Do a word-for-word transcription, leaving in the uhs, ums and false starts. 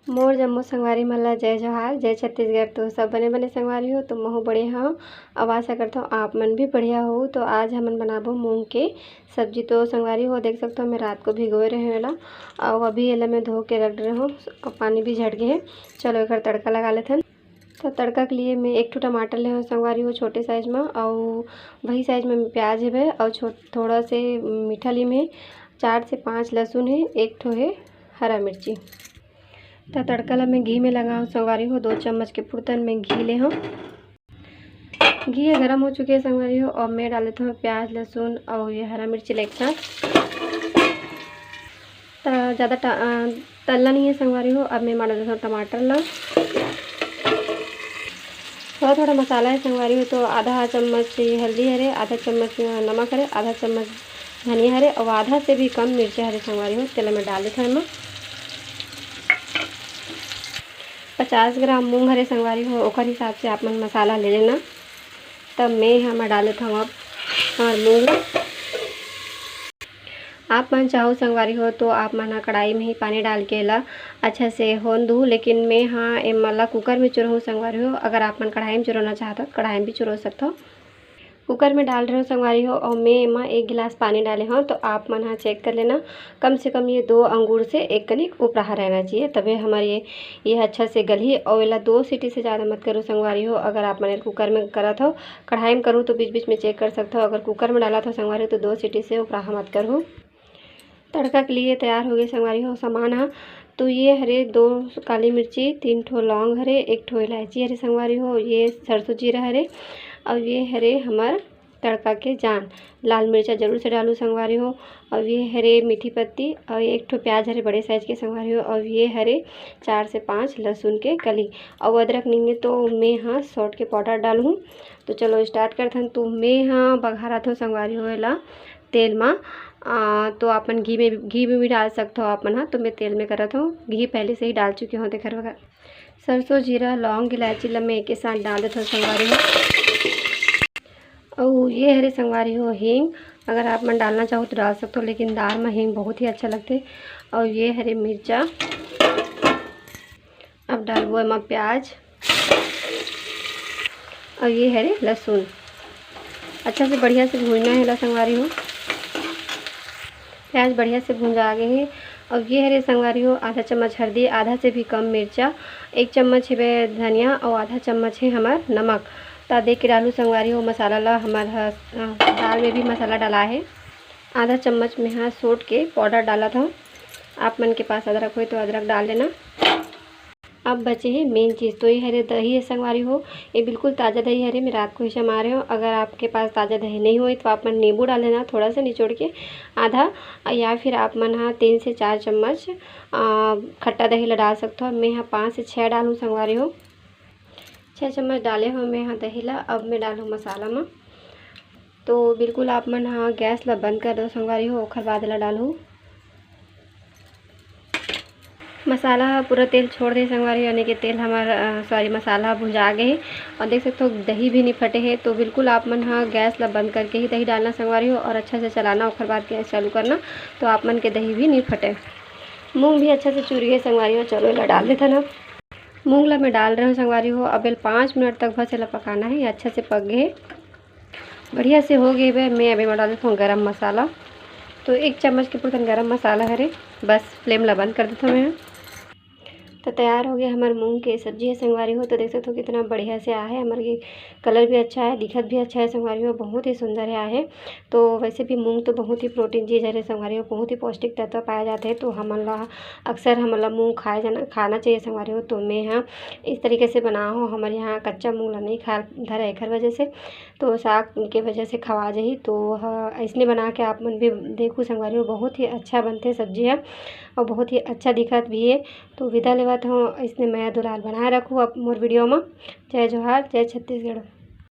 मोर जम्मो संगवारी मन ला जय जोहार, जय छत्तीसगढ़। तो सब बने बने संगवारी हो, तो महू बढ़िया हव। अब आशा करथव आप मन भी बढ़िया हो। तो आज हमन बनाबो मूंग के सब्जी। तो संगवारी हो, देख सकथव मैं रात को भिगोए रहे एला, अउ अभी एला मैं धो के रख रहे हूँ, पानी भी झड़ गए है। चलो एकर तड़का लगा लेथन। तो तड़का के लिए मैं एक ठो टमाटर ले हूँ संगवारी हो, छोटे साइज में, अउ वही साइज में प्याज हेबे, अउ छो-, थोड़ा से मीठा लीम है, चार से पाँच लहसुन है, एक ठो है हरा मिर्ची। तो तड़का ला मैं घी में लगाऊँ संगवारी हो, दो चम्मच के पुरतन मैं घी ले हूँ। घी ह गरम हो चुके हे संगवारी हो, अब मैं डाल देत हूँ प्याज, लहसुन अउ ये हरा मिर्ची ला एक साथ। त ज़्यादा ट-, अ, तलना नहीं है संगवारी हो। अब मैं डाल देत हूँ टमाटर ला। थोड़ा थोड़ा मसाला है संगवारी हो, तो आधा चम्मच ये हल्दी हरे, आधा चम्मच नमक हरे, आधा चम्मच धनिया हरे अउ आधा से भी कम मिर्चा हरे संगवारी हो। तेला मैं डाल देत हूँ एमा। पचास ग्राम मूंग हरे संगवारी हो, ओकर हिसाब से आप मन मसाला ले लेना। तब मैं एमा डालत हूँ अब हमर मूंग ला। आप मन चाहो संगवारी हो तो आप मन ह कढ़ाई में ही पानी डाल के एला अच्छा से होन दू, लेकिन मैं ह एमा ला कुकर में चुरहूँ संगवारी हो। अगर आप मन कढ़ाई में चुरौना चाहत हो, कढ़ाई में भी चुरो सकत हो। कुकर में डाल रहे हो संगवारी हो, और मैं एमा एक गिलास पानी डाले हूँ, तो आप मन ह चेक कर लेना, कम से कम ये दो अंगूर से एक कनिक उपराहा रहना चाहिए, तबे हमर ये, ये अच्छा से गलही। और एला दो सीटी से ज़्यादा मत करो संगवारी हो। अगर आप मन कुकर में करत हो, कढ़ाई में करूँ तो बीच बीच में चेक कर सकत हो। अगर कुकर में डालत हो संगवारी हो तो दो सीटी से उपराहा मत करू। तड़का के लिए तैयार हो गए संगवारी हो सामान ह। तो ये हरे दो काली मिर्ची, तीन ठो लौंग हरे, एक ठो इलायची हरे संगवारी हो, ये सरसों जीरा हरे, और ये हरे हमर तड़का के जान। लाल मिर्चा जरूर से डालू संगवारी हो। और ये हरे मीठी पत्ती और एक ठो प्याज हरे बड़े साइज के संगवारी हो। और ये हरे चार से पाँच लहसुन के कली। और अदरक नहीं है तो मैं हाँ सौंठ के पाउडर डालूँ। तो चलो स्टार्ट करथन। तो मैं हाँ बघारत हो संगवारी हो एला तेल मा। आ, तो अपन घी में, घी में भी डाल सकते हो अपन हाँ। तो मैं तेल में करत हूँ, घी पहले से ही डाल चुकी हूँ। देख रहे हो, सरसों, जीरा, लौंग, इलायची ला मैं एक साथ डाल देत हूँ संगवारी हो। अउ ये हरे संगवारी हो हींग, अगर आप मन डालना चाहो तो डाल सकते हो, लेकिन दाल में हींग बहुत ही अच्छा लगते। और ये हरे मिर्चा, अब डालबो एमा प्याज, और ये हरे लहसुन। अच्छा से बढ़िया से भूनना है ला संगवारी हो। प्याज बढ़िया से भूंजा आ गए है। और ये हरे संगवारी हो आधा चम्मच हल्दी, आधा से भी कम मिर्चा, एक चम्मच है धनिया और आधा चम्मच है हमार नमक। तो देख के डालू संगवारी हो मसाला ला, हमार ह-, अ, दाल में भी मसाला डाला है। आधा चम्मच में हाँ सौंठ के पाउडर डाला था। आप मन के पास अदरक होय तो अदरक डाल लेना। अब बचे हे मेन चीज़, तो ये हरे दही है संगवारी हो, ये बिल्कुल ताज़ा दही हरे, मैं रात को ही जमा रहे हो। अगर आपके पास ताज़ा दही नहीं होय तो आप मन नींबू डाल लेना थोड़ा सा निचोड़ के, आधा, या फिर आप मन हा तीन से चार चम्मच, आ, खट्टा दही ला डाल सकते हो। मैं यहाँ पाँच से छः डालूँ संगवारी हो, छः चम्मच डाले हो मैं यहाँ दही ला। अब मैं डालूँ मसाला में, तो बिल्कुल आप मन हा गैस ला बंद कर दो संगवारी हो, ओखर बाद ला डालू। मसाला ह पूरा तेल छोड़ दे संगवारी हो, यानी कि तेल हमार, अ, सॉरी, मसाला ह भुंजा गे हे। और देख सकते हो दही भी नहीं फटे हे, तो बिल्कुल आप मन ह गैस ला बंद करके ही दही डालना संगवारी हो और अच्छा से चलाना, ओखर बाद गैस चालू करना, तो आप मन के दही भी नहीं फटे। मूंग भी अच्छा से चूर गे संगवारी हो, चलो एला डाल देथन अब। मूंग ला मैं डाल रहे हो संगवारी हो, अब एला पाँच मिनट तक बस एला पकाना है, ये अच्छा से पक गे हे। बढ़िया से हो गे बे, मैं अभी में डाल देता हूँ गरम मसाला। तो एक चम्मच के पूरतन गरम मसाला हरे, बस फ्लेम ला बंद कर देता हूँ मैं। तो तैयार हो गया हमारे मूंग के सब्जी है संगवारी हो। तो देख सकते हो कितना बढ़िया से आया है, हमारे कलर भी अच्छा है, दिखत भी अच्छा है संगवारी हो, बहुत ही सुंदर है आया है। तो वैसे भी मूंग तो बहुत ही प्रोटीन चीज़ है संगवारी हो, बहुत ही पौष्टिक तत्व पाया जाता है। तो हमन ला अक्सर हमन ला मूंग खाए जाना, खाना चाहिए संगवारी हो। तो मैं हाँ इस तरीके से बनाओ, हमारे यहाँ कच्चा मूंग ला नहीं खाया धरा एकर वजह से, तो साग के वजह से खवा जाही। तो ह-, अइसने बना के आप मन भी देखू संगवारी हो, बहुत ही अच्छा बनथे सब्जी ह और बहुत ही अच्छा दिखत भी हे। तो विदा लेवत हूँ, अइसने मया दुलार बनाए रखू आप मोर वीडियो में। जय जोहार, जय छत्तीसगढ़।